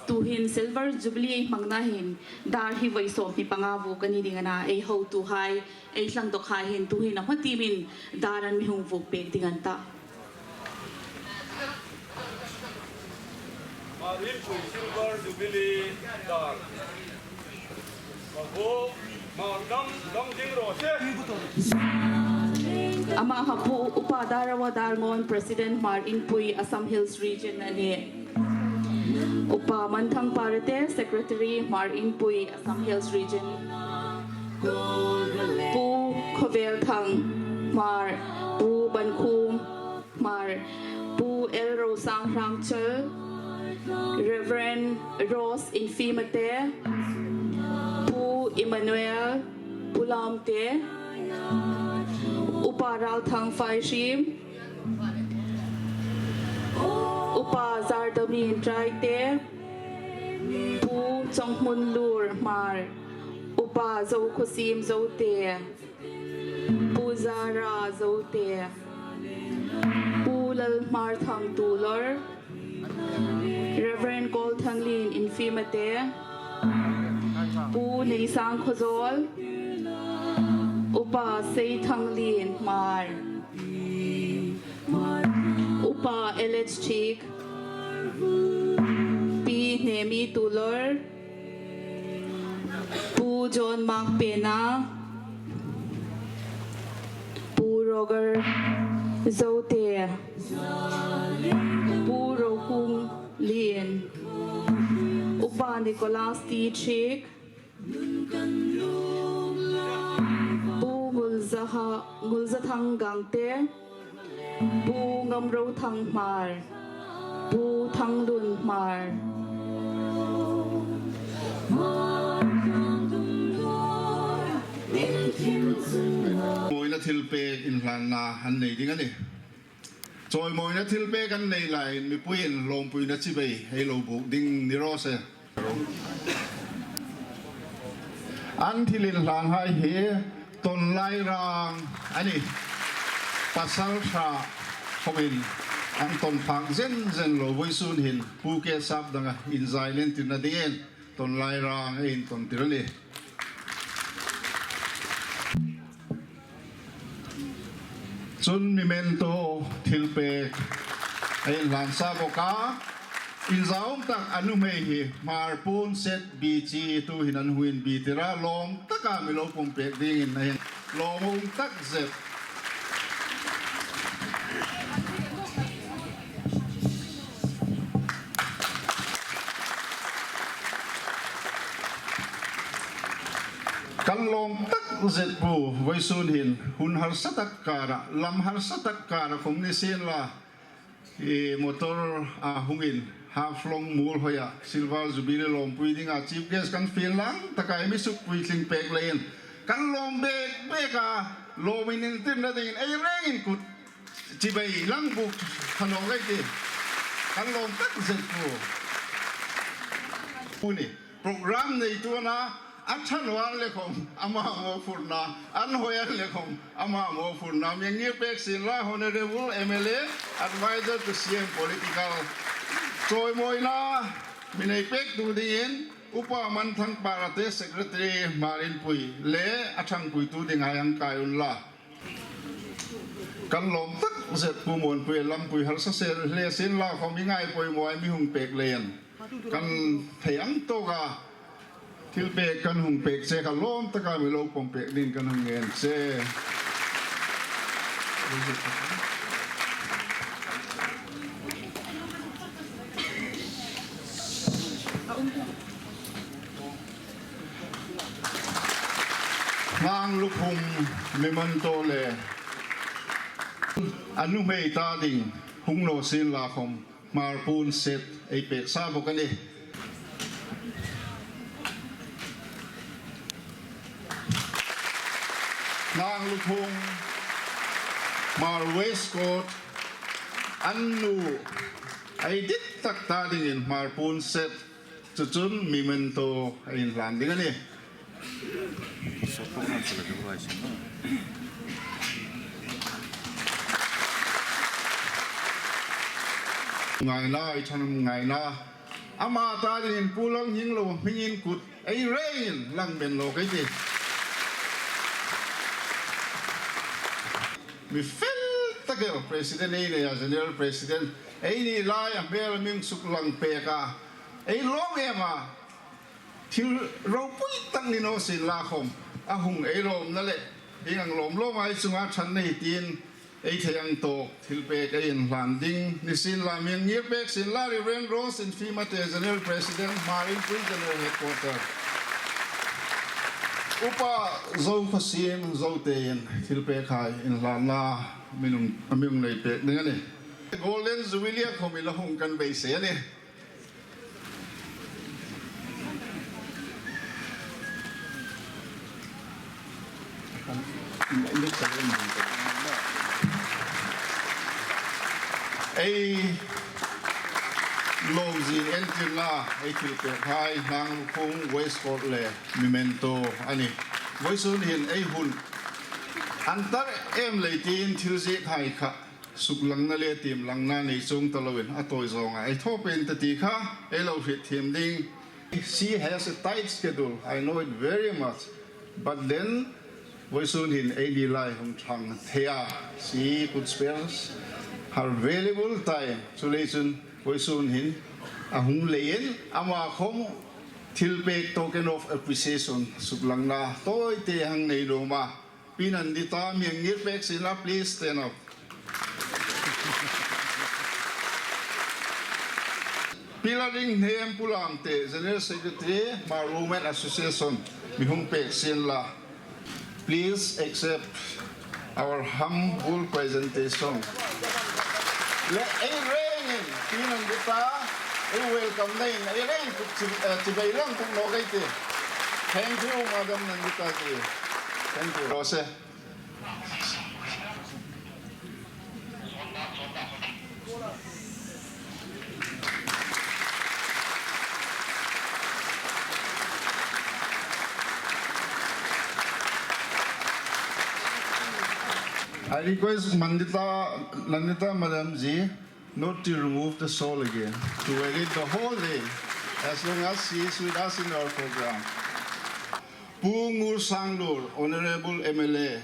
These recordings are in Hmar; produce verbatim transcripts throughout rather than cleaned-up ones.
Tuhin Silver Jubilee hmangna hin dar hi vawi sawmhni panga vuok a ni ding a na, ei hotuhai, ei hlangdawkhai hin tuhin a hmatiemin dar an mi hung vuok pek ding a ni ta. Hmar Inpui Silver Jubilee dar. Ka bu, Hmar dam, dam ding ro se. Ama kha Pu Upa Darawa Darngon, President Hmar Inpui, Assam Hills Region a nih. Upa Manthang Parate, Secretary Hmar Inpui, Assam Hills Region. Pu Khovel Thang, Hmar, Pu Bankhum, Hmar, Pu L Rosang Hrangchal, Reverend Rose Infimate, Pu Emmanuel, Pu Lamte, Upa Ralthang Faihrim, Upa Zardamin Traite, Pu Chonghmun Lur Hmar, Upa Zokhusim Zote, Pu Zara Zote, Pu Lalhmarthang Tulor, Reverend Kolthanglin Infimate, Pu Neisang Khawzawl, Upa Seithanglin Hmar, Upa L H Thik, Pi Hnemi Tulor, Pu John Mark Pena, Pu Roger Zote, Pu Rohung Lien, Upa Nicholas T Thik, Pu Ngulzaha, Ngulzathang Gangte, Pu Ngamrothang Hmar, Pu Thanglun Hmar. Mawina thilpek inhlanna an nei ding a nih. Chawimawina thilpek an nei lai, mipuiin lawmpuina chibai ei lo buk ding ni raw se. An thil inhlanhai hi Tonlairang a nih. Pasalṭha khawmin an tawn phak zen zen lo, vawisun hin Pu K Sapdanga inzai lentirna dingin Tonlairang ei intawntir a nih. Chun memento thilpek ei inhlan sa bawk a. Inzaum tak a nuhmei hi Hmar Puon Set B C tuhin an hung inbitir a, lawm taka mi lo pawm pek dingin a hin lawmum tak zet. Kan lawm tak zet Pu, vawisun hin hun harsa tak kara, lam harsa tak kara khawm ni sien la, i motor a hungin Haflong Muolhoia Silver Jubilee lawmpui dinga Chief Guest kan fiel lang taka i mi suk puitling pek leiin kan lawm bek bek a, lawm inentirna dingin ei rengin kut chibai lang buk ṭha naw ngei ti. Kan lawm tak zet Pu. Pu ni program neitu a na, a ṭha naw an le khawm ama mawphurna, an hawi an le khawm ama mawphurna mi ngir pek sien la, Honourable M L A, Advisor to C M Political. Chawimawina mi nei pektu dingin Upa Manthang Parate, Secretary Hmar Inpui le a ṭhangpuitu dinghai hang kai unla. Kan lawm tak zet Pu Muonpui, lampui harsa se hle sien la khawm i ngai poimaw a mi hung pek leiin kan thei ang tawk a, thilpek kan hung pek che kha lawm taka mi lo pawm pek dingin kan hung ngen che. Hnang lukhum memento le a nuhmei ta ding hung naw sien la khawm Hmar Puon Set ei pek sa bawk a nih. Hnang lukhum, Hmar waistcoat, an nu ei dit tak ta dingin Hmar Puon Set, chu chun memento ei inhlan ding a nih. Ngaina, i ṭhang ngaina. Ama ta dingin Pu Lalnghinglova hmingin kut ei rengin lang ben nawk ei tih. Mi fel tak el president ei nei a, general president ei ni lai a hmel a mi suklang pek a, ei lawm em a. Thil ropui tak ni naw sien la khom, a hung ei lawmna le hieng ang lawm lawm ei chunga ṭhat nei tiin ei thei ang tawk thilpek ei inhlan ding ni sien la, mi ngir pek sien la, Reverend Rose Infimate, General President, Hmar Inpui General Headquarter. Upa Zokhawsiem Zote in thilpek hai inhlanna mi hung, mi hung nei pek ding a nih. Golden Jubilee a khom ei la hung kan beisei a nih. Ei lawmzie entirna, ei thilpek hai, hnang lukhum, waistcoat le memento a nih. Vawisun hin ei hun an tar em leiin thil ziek hai kha suklangna le tiemlangna nei chuong ta loin a tawi zawnga ei thaw pei ta ti kha ei lo hriet thiem ding. She has a tight schedule, I know it very much. But then, vawisun hin ei ni lai hung ṭhang thei a, she could spare her valuable time. Chuleiin vawisun hin a hung leiin ama khom thilpek, token of appreciation, suklangna tawite hang nei nuom a. Pi Nandita, mi ngir pek sien la, please stand up. Pi Lalringhnem Pulamte, General Secretary, Hmar Women Association, mi hung pek sien la. Please accept our humble presentation. Le ei rengin, Pi Nandita, ei welcome-na in, ei reng tuk chi, eh, chibai lang tuk nawk ei tih. Thank you, Madam Nandita ji. Thank you. Rose. I request Mandita, Nandita Madam ji, not to remove the shawl again, to wear it the whole day, as long as she is with us in our program. Pu Ngursanglur, Honorable M L A,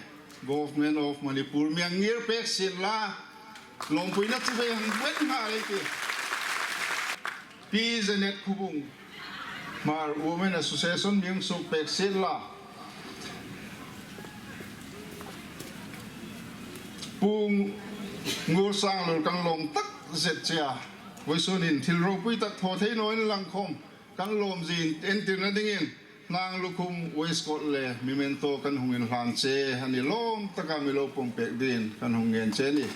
Government of Manipur, mi ngir pek sien la, lawmpuina chibai hang buen hma ei tih. Pi Janet Khobung, Hmar Women Association, mi hung suk pek sien la. Pu Ngursanglur, kan lawm tak zet che a. Vawisun hin thil ropui tak thaw thei naw inla khom, kan lawmzie entirna dingin hnang lukhum, waistcoat le memento kan hung inhlan che a nih. Lawm taka mi lo pawm pek dingin kan hung ngen che a nih.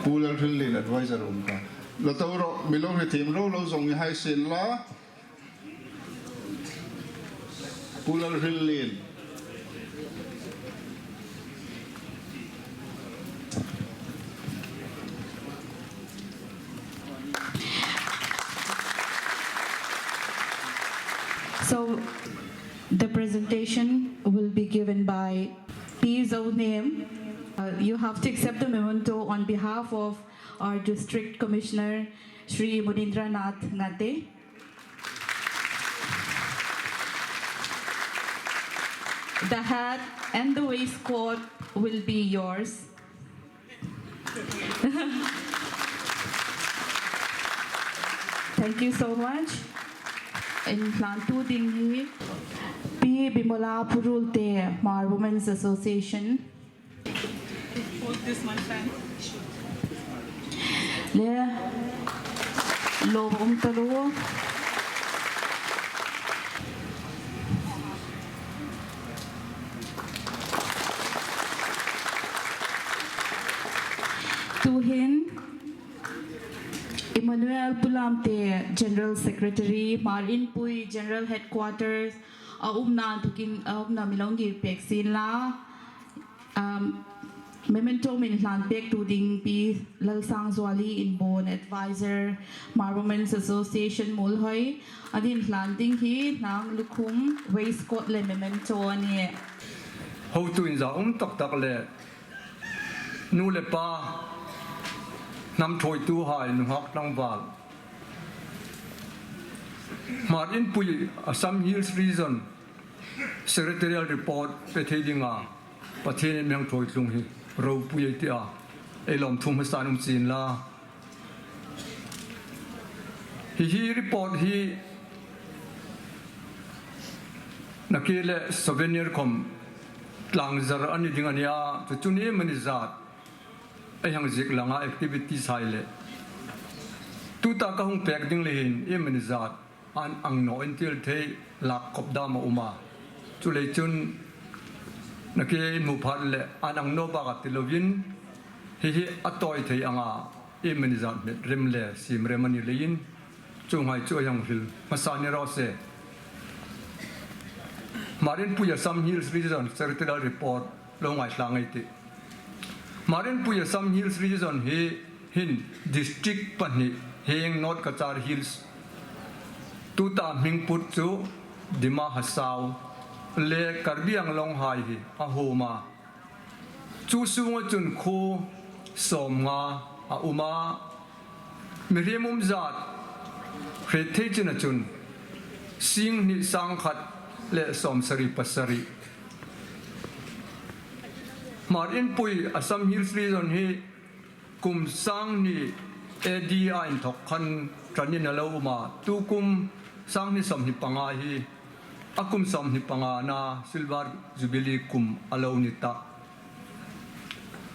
Pu Lalhrinlien, advisor um kha. La to ro, mi lo hre thiem ro, lo zawng hai sien la. Pu Lalhrinlien. So, the presentation will be given by Pi Zohnem. Uh, you have to accept the memento on behalf of our District Commissioner, Shri Munindra Nath Ngate. The hat and the waistcoat will be yours. Thank you so much. Inhlantu ding hi Pi Bimala Purulte, Hmar Women's Association. Le, lawm um ta lo. Tuhin Emmanuel Pulamte, General Secretary, Hmar Inpui General Headquarters, a umna tukin, a umna mi lo ngir pek sien la. Um, Memento min hlan pektu ding Pi Lalsangzuali Inbuon, Advisor, Hmar Women's Association Muolhoi, an inhlan ding hi Hnang Lukhum, waistcoat le memento a nih. Hotu inzaum tak tak le nu le pa, hnam ṭhuoituhai, nunghak tlangval, Hmar Inpui Assam Hills Region Secretarial Report pe thei dinga Pathienin mi hang ṭhuoi tlung hi ropui ei ti a, ei lawmthu hmasan um chin la. Hi hi report hi nakie le souvenir khom tlangzar a ni ding a nih a, chu chu ni mani zat ei hang ziek langa activities hai le tuta ka hung pek ding le hin ei mani zat an ang naw intil thei lak khop dam a um a. Chuleiin chun nakie in hmu phat le an ang naw bak a ti lovin, hi hi a tawi thei anga ei mani zat hmet rem le siem rem a ni leiin, chuonghai chu ei hang hril hmasa ni raw se. Hmar Inpui Assam Hills Region Secretarial Report lo ngaithla ngei ei tih. Hmar Inpui Assam Hills Region hi hin district pahni hieng North Cachar Hills, tuta hming put chu Dima Hasao le Karbi Anglong hai hi a huom a. Chu sunga chun khuo sawmnga a um a, mihriem um zat hriet thei china chun singhni sangkhat le sawmsari pasari. Hmar Inpui Assam Hills Region hi kum sanghni A D a inthok khan ṭanin a lo um a, tu kum sanghni sawmhni panga hi a kum sawmhni pangana Silver Jubilee kum a lo ni ta.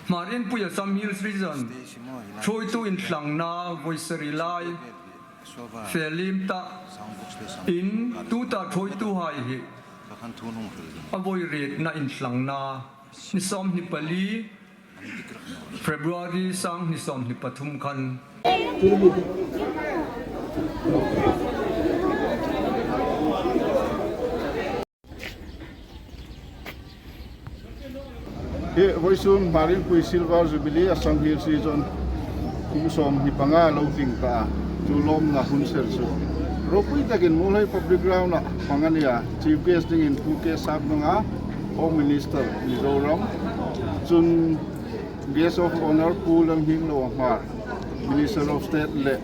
Hmar Inpui Assam Hills Region ṭhuoitu inthlangna vawi sari lai fe liem ta in, tuta ṭhuoituhai hi a vawi rietna inthlangna ni sawmhni pali February sanghni sawmhni pathum khan. Hi vawisun Hmar Inpui Silver Jubilee Assam Hills Region kum sawmhni panga lo tling ta a, chu lawmna hun ser chu ropui takin Muolhoi Public Ground-a hmang a nih a, Chief Guest dingin Pu K Sapnunga, Home Minister Mizoram, chun Guest of Honour Pu Lalnghinglova Hmar, Minister of State le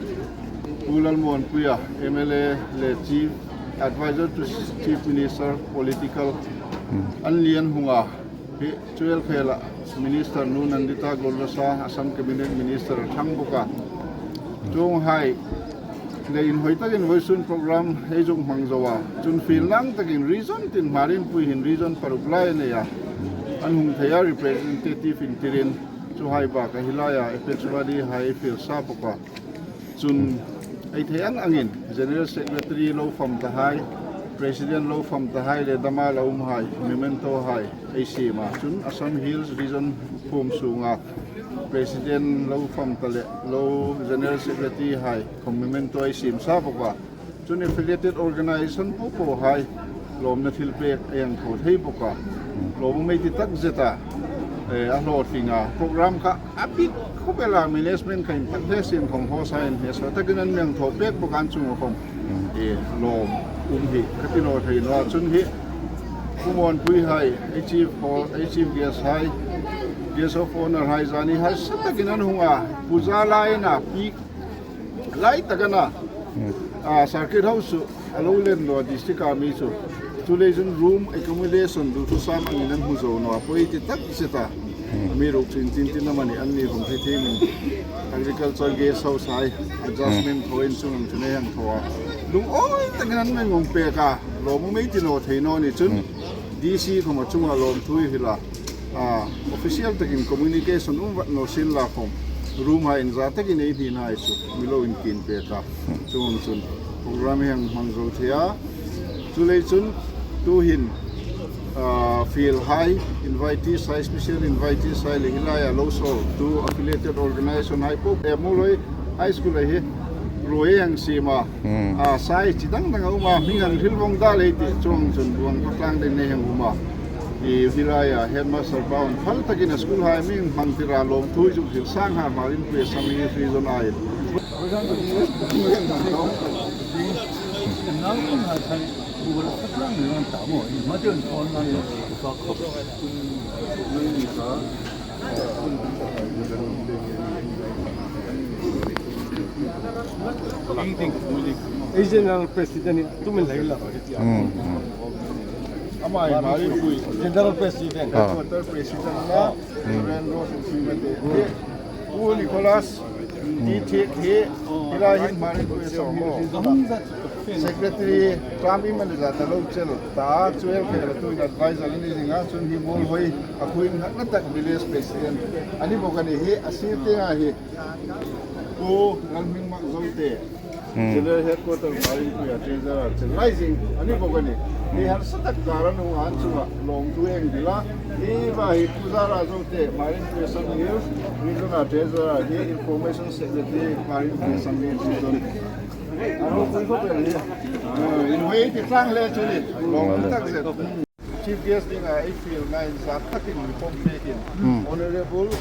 Pu Lalmuanpuia, M L A le Chief Advisor to Chief Minister Political, an lien hung a, hi chu el khela Minister nu Nandita Gorlosa, Assam Cabinet Minister a thang bawk a. Chuonghai le inhawi takin vawisun program hei zuk hmang zo a. Chun fiel nang takin region tin Hmar Inpui hin region paruk lai a nei a. An hung thei a, representative intirin chuhai bak a hi laia Apex Body hai fiel sa bawk a. Chun ei thei ang angin General Secretary lo fam ta hai, President lo fam ta hai le dama lo um hai, memento hai ei siem a. Chun Assam Hills Region phum sunga President lo fam ta le lo General Secretary hai khom memento ei siem sa bawk a. Chun affiliated organization po po hai lawmna thilpek ei hang thaw thei bawk a. Lawmum ei ti tak zet a, eh, a hlawtling a. Program kha a bik khawp el a, management kha inthak hle sien khom host hai an hmasa takin an mi hang thaw pek bawk a, an chunga khom, eh, lawmum hi ka ti naw thei naw a. Chun hi Pu Muanpui hai, ei chief ho-, ei chief guest hai, guest of honour hai zani harsa takin an hung a. Puja lai a na, peak lai tak a na. A, Circuit House chu a lo len naw a, district a mi chu. Chuleiin chun room accommodation duthusam angin an hmu zo naw a, poi ti tak zet a. Amiruokchu intin tin amanih anni hung thei thei min agriculture guest house hai adjustment thaw in chun an chun ei hang thaw a. Lungawi takin an mi hung pek a, lawmum ei ti naw thei naw ni chun. D C khom a chunga lawmthu ei hril a. A, official takin communication um vat naw sien la khom, room hai inza takin ei hnina hai chu mi lo inkin pek a. Chuong chun program hi hang hmang zo thei a. Chuleiin chun tuhin, a, fiel hai, invitees hai, special invitees hai le hi laia lo sawltu affiliated organization hai po, e, Muolhoi High School a hi ruoi ei hang siem a. Hmm. A, sai chi dang dang a um a, hming hang hril vong dal ei tih, chuong chun buong khawtlang ding nei hang um a. Hi laia headmaster pa un phal takin a school hai mi hmang tira lawmthu zuk hril sang ha Hmar Inpui Assam Hill Region aiin. Ei General President in tumin lei la. Hmm, hmm. Ama hi Hmar Inpui General President. Ah. Headquarter President la, Reverend Rose Inpui Mate. Pu Nicholas, ti thik hi, hi lai hin Hmar Inpui Assam Hill Region Secretary, Trump i man za ta lo chel ta, chuel ke la tu advisor ni zinga, chun hi bol hoi, a khuin na tak village president. Ani bok ani hi, a sir te nga hi. Pu Lalhmingmak Zote. Hmm. General Headquarter Hmar Inpui a treasurer chun rising ani bok ani. Hi harsa tak kara nu an chunga lawmthu eng dila. Hi va hi Pu Zara Zote Hmar Inpui Assam Hill Region a treasurer hi information secretary Hmar Inpui Assam Hill Region. Aro pui ko pe ni. Ah, in hoi ti tlang le chu ni. Lawmthu tak zet. Chief guest dinga ei fiel ngai zat takin mi pawm pekin. Hmm. Honourable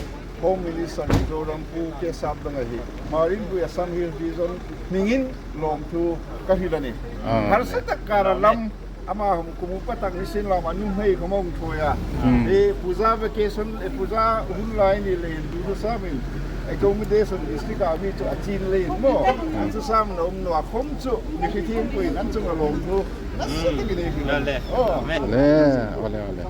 Home Minister Mizoram Pu K Sapdanga hi Hmar Inpui Assam Hill Region hmingin lawmthu ka hril a nih. Ah. Harsa tak kara lam ama hung kum upa tak ni sin lam a nuhmei khom a hung thawi a. Hmm. E puja vacation, e puja hun lai ni leiin tu tu samin. Accommodation district a mi chu a chin leiin maw. Hmm. An chu sam na um naw a khom chu mi khi thim puin an chunga lawmthu. Ole. Ole, ole, ole.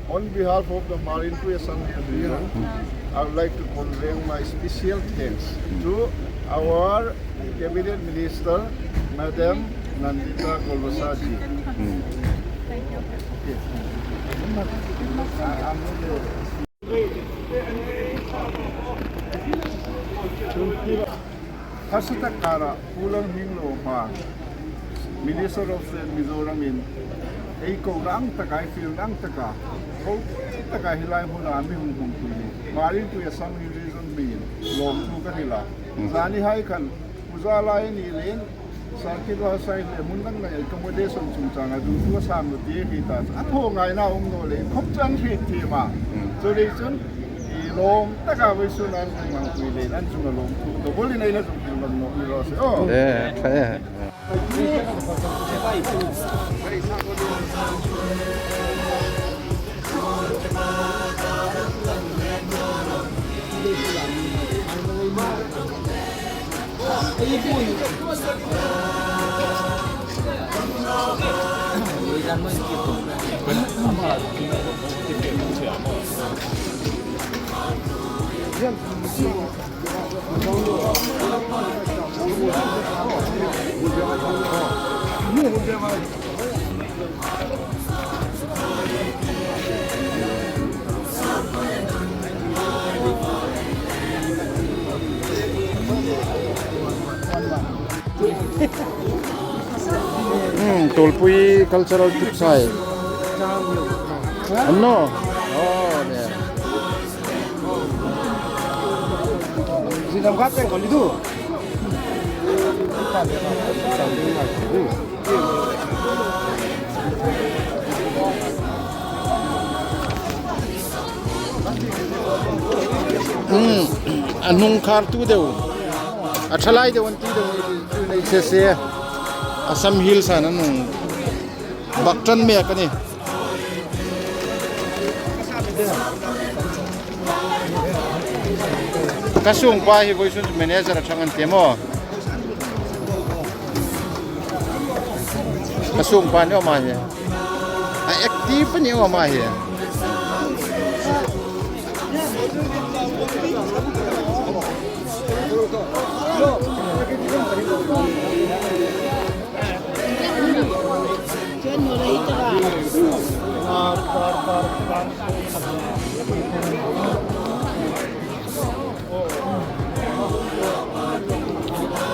On behalf of the Hmar Inpui Assam Hill Region, I would like to convey my special thanks to our Cabinet Minister, Madam Nandita Gorlosa ji. Thank you. Okay. Harsa tak kara Pu Lalhminglo Hmar, Minister of State Mizoram in ei ko rang taka, ei fiel rang taka, ko taka hi lai hmuna mi hung hung tu ni. Hmar Inpui Assam Hill Region hmingin lawmthu ka hril a. Zani hai khan puja lai ni leiin Circuit House hai le hmun dang nei accommodation chungchanga dutu a sang lo ti hi ta. A thaw ngaina um naw leiin khom chang hriet thiem a. Hmm. Chu lei chun i lawm taka vawisun an hmang pui leiin an chunga lawmthu. To boli nei na chung thil lam naw ni raw se. Oh. Eh, eh. Hmm, Tulpui Cultural Troops hai. An naw? Oh, ne. Hmm, a hnung khartu deu, a thalai deu an ti deu ni chu nei se se. Assam Hills-a an hung bak ṭan mek a nih. Ka sungpa hi vawisun chu manager a ṭhang an ti maw. Ka sungpa ni awm a hi. A active ni awm a hi.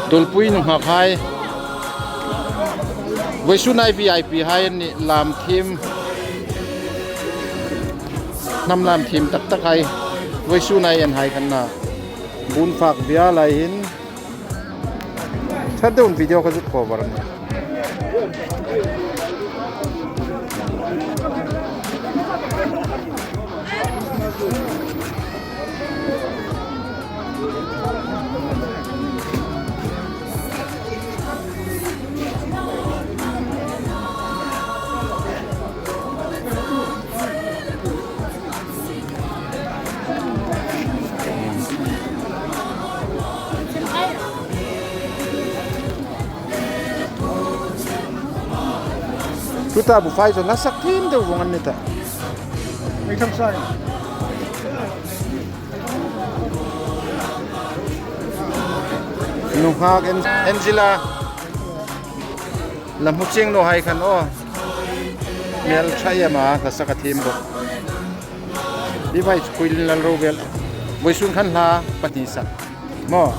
Tulpui nunghak hai. Vawisun hai V I P hai an nih, lam thiem. Hnam lam thiem tak tak hai. Vawisun hai an hai khan na. Bun fak bia lai hin. Ṭha deuin video ka zuk cover a nih. Tuta bu fai zo, hla sak thiem deu vong an ni ta. Nunghak An-, Angela. Lam hmu chieng naw hai khan aw. Hmel ṭha em a, hla sak a thiem bawk. Hi vai chu Kuilin Lalrobel. Vawisun khan hla pahni sak. Maw.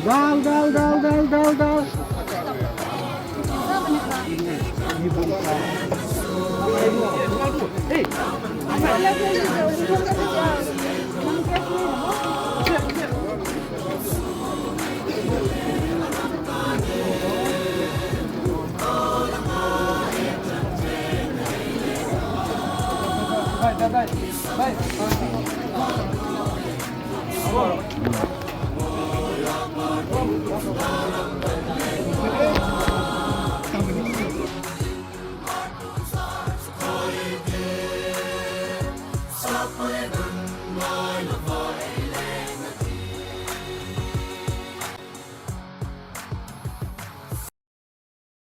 Dal, dal, dal, dal, dal, dal.